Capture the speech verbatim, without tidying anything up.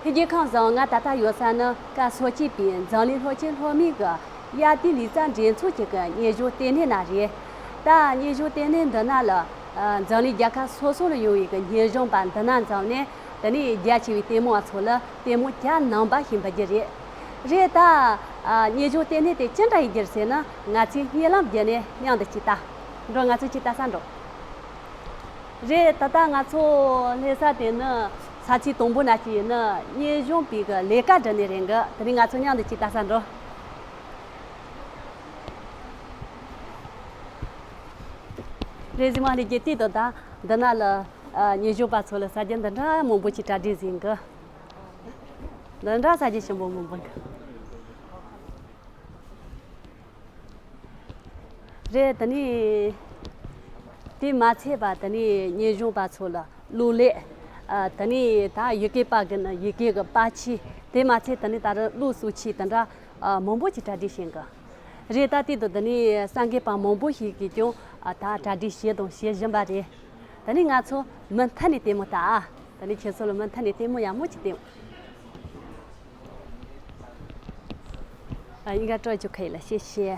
རྒྱལ་ཁམས་བཟང་། ང་ད་ལྟ་ཡོད་ས་ནི་ཀ་སོ་སྐྱེས་པའི་འཛམ་གླིང་སློབ་ཆེན་སློབ་མའི་གི་དབྱར་དུས་ལུས་རྩལ་འགྲན་ཚོགས་ཀྱི་གི་སྙན་ཞུ་ལྟེ་གནས་ན་རེད། ད་སྙན་ཞུ་ལྟེ་གནས་འདི་ན་ལ་འཛམ་གླིང་རྒྱལ་ཁབ་སོ་སོ་ལ་ཡོད་པའི་གི་སྙན་ཞུ་པ་འདི་ན་འཛོམས་ནས། དེ་ནས་རྒྱ་ཆེ་བའི་ལྟད་མོ་བ་ཚོ་ལ་ལྟད་མོ་གྱ་ནང་པ་ཞིག་འབུལ་རྒྱུ་རེད། རེད་ད། སྙན་ཞུ་ལྟེ་གནས་དེ་ཅི་འདྲ་ཡིན་རྒྱུ་ཟེར་ན། ང་ཚོས་བརྙན་ལམ་བརྒྱུད་ནས་མཉམ་དུ་ཅིག་ལྟ་འགྲོ། ང་ཚོ་ཅིག་ལྟ་ས་འགྲོ། རེད། ད་ལྟ་ང་ཚོ་སླེབས་ས་དེ་ནི་ས་ཚིགས་དང་པོ་ན་ཅིག་ཡིན་ནི་སྙན་ཞུ་པའི་གི་ལས་ཀ་སྒྲུབ་ནི་རེད་གི། དེ་ནས་ང་ཚོ་མཉམ་དུ་ཅིག་ལྟ་ས་འགྲོ། རེད། གཟིགས་མ་ལྷན་རྒྱས། དེ་དང་ད་འདི་ན་ལ་སྙན་ཞུ་པ་ཚོ་ལ་ཟ་རྒྱུ་འདི་འདྲ་མང་པོ་ཅིག་གྲ་སྒྲིག་ཟིན་གི། འདི་འདྲ་ཟ་རྒྱུ་ཞིམ་པོ་མང་པོ་འདུག། རེད། དེ་ནས་དེ་མ་ཚད་པ་དེ་ནས་སྙན་ཞུ་པ་ཚོ་ལ་གློག་ཀླད། ཨ། དེ་ནས་ད་ཡི་གེ་པ་གི་ནི་ཡི་གེ་གི་པར་ཆས། དེ་མ་ཚད་དེ་ནས་ད་རུང་གློག་བསུབ་ཆས་དེ་འདྲ། ཨ། མང་པོ་ཅིག་གྲ་སྒྲིག་བྱེད་གི། རེད། ད་དེ་དང་དེ་ནས་གསར་འགོད་པ་མང་པོ་ཞིག་གིས་ཀྱང་། ཨ། ད་གྲ་སྒྲིག་བྱས་དང་བྱེད་བཞིན་པ་རེད། དེ་ནས་ང་ཚོ་མུ་མཐུད་ནས་ལྟད་མོ་ལྟ་ཨ། དེ་ནས་ཁྱེད་ཚོ་ལ་མུ་མཐུད་ནས་ལྟད་མོ་ཡག་མོ་ཅིག་སྟོན། 啊，应该这就可以了，谢谢。